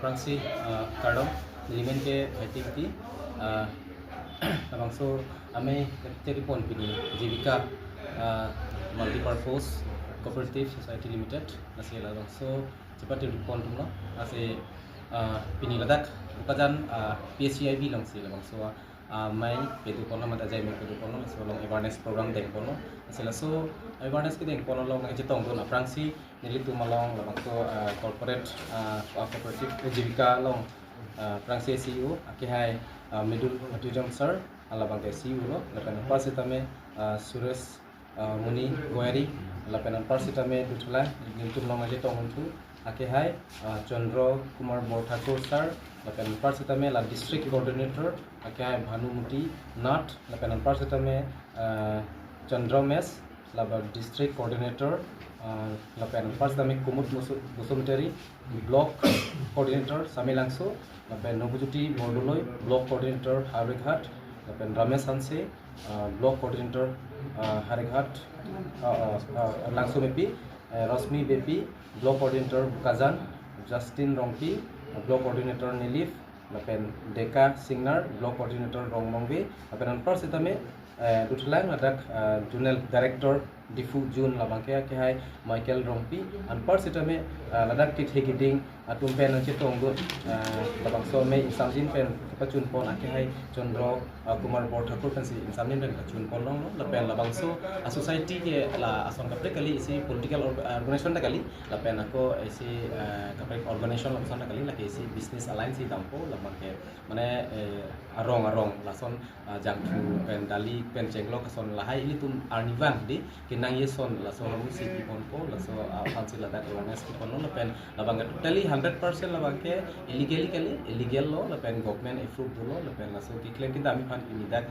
Prangsi Kardong Limen ke bhaitingti labangso ame teri pon pini Jibika Multipurpose Cooperative Society Limited ase labangso chepati pon tumlo ase pini Ladakh Bokajan PSCIB long si labangso mai pedu kono mata jai mai pedu kono so long awareness program deng kono ase la so awareness ke deng kono long je tong do na prangsi nili tu malong labangso corporate cooperative Jibika long prangsi CEO ake hai Midul Tujam sir alabang ke CEO lo lapen parsitame Suresh Muni Goyari lapen parsitame dutula niltum long aje tong tu ake hai Chandra Kumar Borthakur sir lapen parsitame la district coordinator ake hai Bhanumuti Nath lapen parsitame Chandra Mes laba district coordinator lapen parsitame Kumud Basumatary block coordinator Samilangso lapen Nabajyoti Bordoloi block coordinator Howraghat lapen Ramesh Hanse block coordinator Howraghat Langso Mepi Rashmi Bepi block coordinator Bokajan Justin Rongpi block coordinator Nilip lapen Deka Singnar block coordinator Rongmongbi lapen parsitame Duthulang Ladakh zonal director Diphu zone labangke ke hai Michael Rongpi an parsitame Ladakh ki thekiding tumpen che tongdo labangso me insamjin pen kapachun pon ake hai Chandra Kumar Borthakur pen si insamjin pen kachun pon long lapen labangso society ke la ason kapre kali isi political organization da kali lapen ako isi kapre organization labson da kali la ke isi business alliance si dampo labangke mane arong arong lason jangthu pen dali pen chenglok ason lahai ili tum arnivang di kinang ye son laso haru si pon po laso fancy Ladakh awareness ki pon lapen labangke totally 100% labangke illegally kali illegal lo lapen government approve dulo lapen laso ki claim kinta ami phan inidak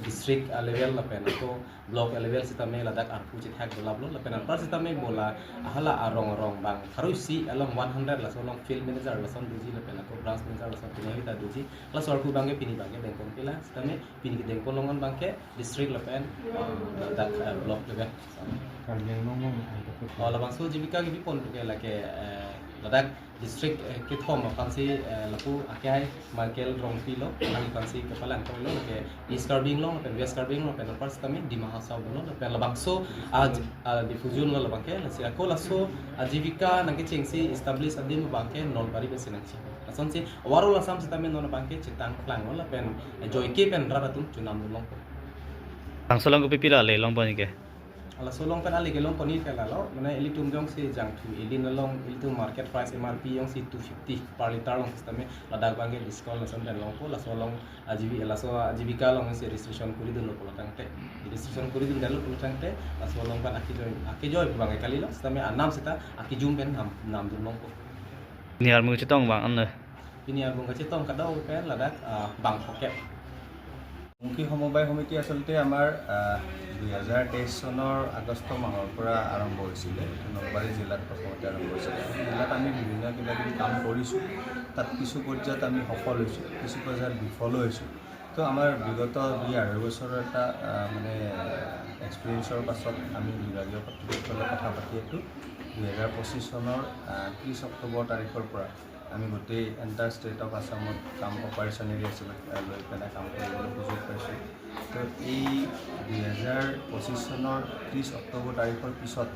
district level lapen ko block level sitame Ladakh arphu chi thak dolablo lapen par sitame bola ahala arong arong bang kharu si along 100 laso long field manager lason duji lapen ko branch manager lason pini ta duji laso arphu bangke pini bangke dengkon pila sitame pini ki dengkon longon bangke district lapen Ladakh block level labangso Jibika ki pon ke lake Ladakh district ke thom fancy lapu ake hai Michael Rongpi lo nang fancy kapalang ko lo ke East Karbi Anglong pen West Karbi Anglong pen pars kami Dima Hasao lo pen labangso aj diffusion lo labangke lasi ako laso Jibika nangke chengsi establish adim bangke Nalbari be sinangchi lason si overall Assam sitame non bangke chitang plang lo pen joike pen rabatum chunam lo Langsolong ko pipila le long pon ke ala solong pen ali ke long poni ke la lo mane eli tum jong si jang thu eli na long eli tu market price MRP jong si 250 per liter long system Ladakh bangke discount la son long po la solong ajibi la so Jibika long si registration kuri dun lo tangte registration kuri dun dalo tangte la solong pan aki joy bangke kali lo system anam sita aki jum pen nam nam dun long po ni ar mung chitong bang an ini ar mung chitong kadaw pen Ladakh bang pocket Mungki সমবায় সমিতি আচলতে আমাৰ 2023 চনৰ আগষ্ট মাহৰ পৰা আৰম্ভ হৈছিলে। নলবাৰী জিলাত প্ৰথমতে আৰম্ভ হৈছিলে। জিলাত আমি বিভিন্ন কিবা কিবি কাম কৰিছোঁ, তাত কিছু পৰ্যায়ত আমি সফল হৈছোঁ, কিছু পৰ্যায়ত বিফলো হৈছোঁ। তো আমাৰ বিগত 2-2.5 বছৰৰ এটা মানে এক্সপিৰিয়েঞ্চৰ পাছত আমি বিভাগীয় কৰ্তৃপক্ষৰ লগত কথা পাতি এইটো 2025 চনৰ 30 অক্টোবৰ তাৰিখৰ পৰা আমি গোটেই এণ্টায়াৰ ষ্টেট অফ আছামত কাম অপাৰেশ্যন এৰিয়া হিচাপে লৈ পেলাই কাম কৰিবলৈ সুযোগ পাইছোঁ। তো এই 2025 চনৰ 30 অক্টোবৰ তাৰিখৰ পিছত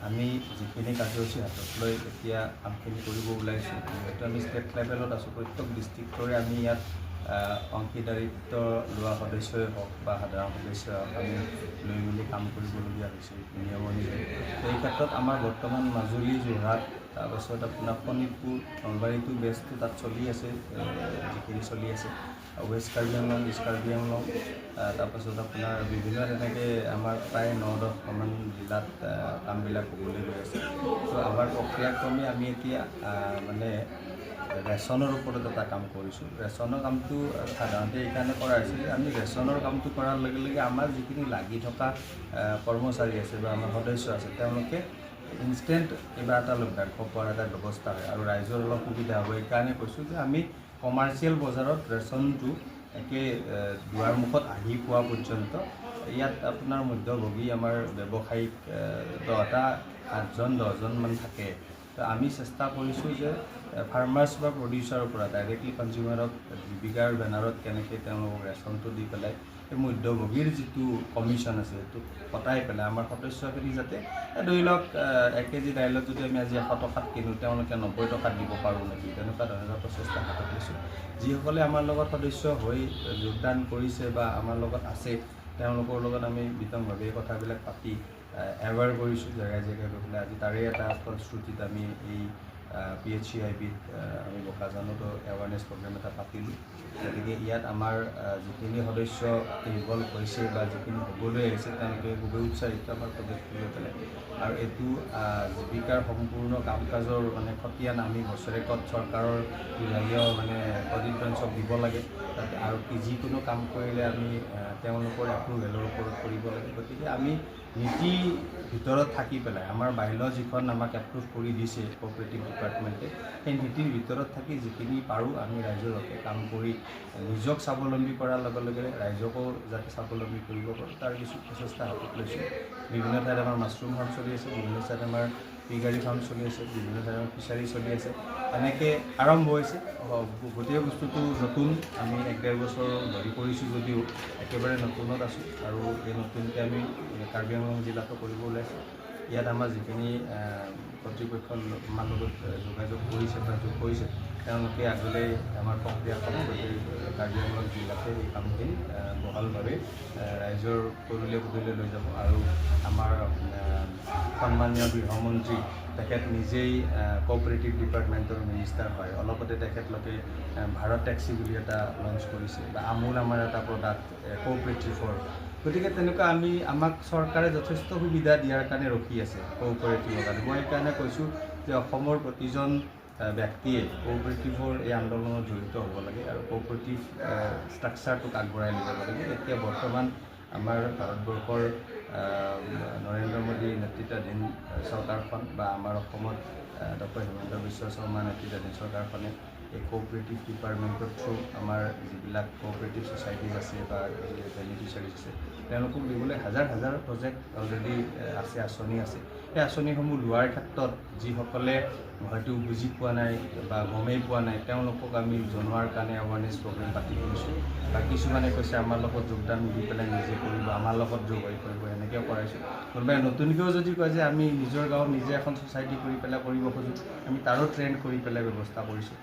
আমি যিখিনি কাৰ্যসূচী হাতত লৈ এতিয়া কামখিনি কৰিব ওলাইছোঁ, যিহেতু আমি ষ্টেট লেভেলত আছোঁ, প্ৰত্যেক ডিষ্ট্ৰিক্টৰে আমি ইয়াত অংশীদাৰিত্ব লোৱা সদস্যই হওক বা সাধাৰণ সদস্যই হওক, আমি লৈ মেলি কাম কৰিবলগীয়া হৈছে নিয়ম অনুযায়ী। তো এই ক্ষেত্ৰত আমাৰ বৰ্তমান মাজুলী, যোৰহাট, তাৰপাছত আপোনাৰ শোণিতপুৰ, নলবাৰীটো বেষ্টটো তাত চলি আছে, যিখিনি চলি আছে, ৱেষ্ট কাৰ্বি আংলং, ইষ্ট কাৰ্বি আংলং, তাৰপাছত আপোনাৰ বিভিন্ন তেনেকৈ আমাৰ প্ৰায় 9-10খনমান জিলাত কামবিলাক হ'বলৈ গৈ আছে। তো আমাৰ প্ৰক্ৰিয়াক্ৰমে আমি এতিয়া মানে ৰেচনৰ ওপৰত এটা কাম কৰিছোঁ। ৰেচনৰ কামটো সাধাৰণতে এইকাৰণে কৰা হৈছে যে আমি ৰেচনৰ কামটো কৰাৰ লগে লগে আমাৰ যিখিনি লাগি থকা কৰ্মচাৰী আছে বা আমাৰ সদস্য আছে, তেওঁলোকে ইনষ্টেণ্ট কিবা এটা লভ্যাংশ পোৱাৰ এটা ব্যৱস্থা হয় আৰু ৰাইজৰ অলপ সুবিধা হ'ব। এইকাৰণে কৈছোঁ যে আমি কমাৰ্চিয়েল বজাৰত ৰেচনটো একে দুৱাৰমুখত আহি পোৱা পৰ্যন্ত ইয়াত আপোনাৰ মধ্যভোগী আমাৰ ব্যৱসায়িক 10টা 8জন 10জনমান থাকে। তো তো আমি চেষ্টা কৰিছোঁ যে ফাৰ্মাৰ্ছ বা প্ৰডিউচাৰৰ পৰা ডাইৰেক্টলি কনজিউমাৰক জীৱিকাৰ বেনাৰত কেনেকৈ তেওঁলোকক ৰেচনটো দি পেলাই এই মধ্যভোগীৰ যিটো কমিশ্যন আছে, সেইটো কটাই পেলাই আমাৰ সদস্যখিনি যাতে ধৰি লওক 1 কেজি দাইলত যদি আমি আজি 100 টকাত কিনো, তেওঁলোকে 90 টকাত দিব পাৰোঁ নেকি, তেনেকুৱা ধৰণৰ প্ৰচেষ্টা হাতত লৈছোঁ। যিসকলে আমাৰ লগত সদস্য হৈ যোগদান কৰিছে বা আমাৰ লগত আছে, তেওঁলোকৰ লগত আমি বিতংভাৱে এই কথাবিলাক পাতি এৱেৰ কৰিছোঁ জেগাই জেগাই গৈ পেলাই। আজি তাৰে এটা ফলশ্ৰুতিত আমি এই পিএইচচি আই বিত আমি বোকাজানতো এৱাৰনেছ প্ৰগ্ৰেম এটা পাতিলোঁ। গতিকে ইয়াত আমাৰ যিখিনি সদস্য ইনভলভ হৈছে বা যিখিনি হ'বলৈ আহিছে, তেওঁলোকে খুবেই উৎসাহিত আমাৰ প্ৰজেক্টটো লৈ পেলাই। আৰু এইটো জীৱিকাৰ সম্পূৰ্ণ কাম কাজৰ মানে খতিয়ান আমি বছৰেকত চৰকাৰৰ বিভাগীয় মানে অডিট ব্ৰাঞ্চক দিব লাগে তাতে। আৰু কি যিকোনো কাম কৰিলে আমি তেওঁলোকৰ এপ্ৰুভেলৰ ওপৰত কৰিব লাগে। গতিকে আমি নীতিৰ ভিতৰত থাকি পেলাই, আমাৰ বাইল যিখন আমাক এপ্ৰুভ কৰি দিছে কোঅপাৰেটিভ ডিপাৰ্টমেণ্টে, সেই নীতিৰ ভিতৰত থাকি যিখিনি পাৰোঁ আমি ৰাইজৰ হকে কাম কৰি নিজক স্বাৱলম্বী কৰাৰ লগে লগে ৰাইজকো যাতে স্বাৱলম্বী কৰিব পাৰোঁ, তাৰ কিছু প্ৰচেষ্টা হাতত লৈছোঁ। বিভিন্ন ঠাইত আমাৰ মাছৰুম ফাৰ্ম চলি আছে, বিভিন্ন ঠাইত আমাৰ পিগাৰী ফাৰ্ম চলি আছে, বিভিন্ন ঠাইত আমাৰ ফিচাৰী চলি আছে। এনেকৈ আৰম্ভ হৈছে। গোটেই বস্তুটো নতুন। আমি 1-ডেৰ বছৰ ধৰি কৰিছোঁ যদিও একেবাৰে নতুনত আছোঁ। আৰু এই নতুনকৈ আমি কাৰ্বি আংলং জিলাতো কৰিব ওলাইছোঁ। ইয়াত আমাৰ যিখিনি কৰ্তৃপক্ষ আমাৰ লগত যোগাযোগ কৰিছে বা যোগ কৰিছে, তেওঁলোকে আগলৈ আমাৰ প্ৰক্ৰিয়াখন গোটেই কাৰ্বি আংলং জিলাতে এই কামখিনি বহলভাৱে ৰাইজৰ পদূলিয়ে পদূলিয়ে লৈ যাব। আৰু আমাৰ সন্মানীয় গৃহমন্ত্ৰী, তেখেত নিজেই কোঅপাৰেটিভ ডিপাৰ্টমেণ্টৰ মিনিষ্টাৰ হয়। অলপতে তেখেতলোকে ভাৰত টেক্সি বুলি এটা লঞ্চ কৰিছে বা আমুল আমাৰ এটা প্ৰডাক্ট কোঅপাৰেটিভৰ। গতিকে তেনেকুৱা আমি আমাক চৰকাৰে যথেষ্ট সুবিধা দিয়াৰ কাৰণে ৰখি আছে কোঅপাৰেটিভৰ কাৰণে। মই সেইকাৰণে কৈছোঁ যে অসমৰ প্ৰতিজন ব্যক্তিয়ে কোঅপাৰেটিভৰ এই আন্দোলনত জড়িত হ'ব লাগে আৰু কোঅপাৰেটিভ ষ্ট্ৰাকচাৰটোক আগবঢ়াই লৈ যাব লাগে। এতিয়া বৰ্তমান আমাৰ ভাৰতবৰ্ষৰ নৰেন্দ্ৰ মোদী নেতৃত্বাধীন চৰকাৰখন বা আমাৰ অসমত ডক্টৰ হিমন্ত বিশ্ব শৰ্মা নেতৃত্বাধীন চৰকাৰখনে এই কোঅপাৰেটিভ ডিপাৰ্টমেণ্টৰ থ্ৰু আমাৰ যিবিলাক কোঅপাৰেটিভ ছ'চাইটিজ আছে বা বেনিফিচিয়াৰিজ আছে, তেওঁলোকক দিবলৈ হাজাৰ হাজাৰ প্ৰজেক্ট অলৰেডি আছে, আঁচনি আছে। সেই আঁচনিসমূহ লোৱাৰ ক্ষেত্ৰত যিসকলে হয়তো বুজি পোৱা নাই বা গমেই পোৱা নাই, তেওঁলোকক আমি জনোৱাৰ কাৰণে এৱাৰনেছ প্ৰগ্ৰেম পাতি কৰিছোঁ। বা কিছুমানে কৈছে আমাৰ লগত যোগদান দি পেলাই নিজে কৰিব, আমাৰ লগত যোগ হৈ কৰিব, এনেকৈও কৰাইছোঁ। কোনোবাই নতুনকৈও যদি কয় যে আমি নিজৰ গাঁৱত নিজে এখন ছ'চাইটি কৰি পেলাই কৰিব খোজোঁ, আমি তাৰো ট্ৰেইন কৰি পেলাই ব্যৱস্থা কৰিছোঁ।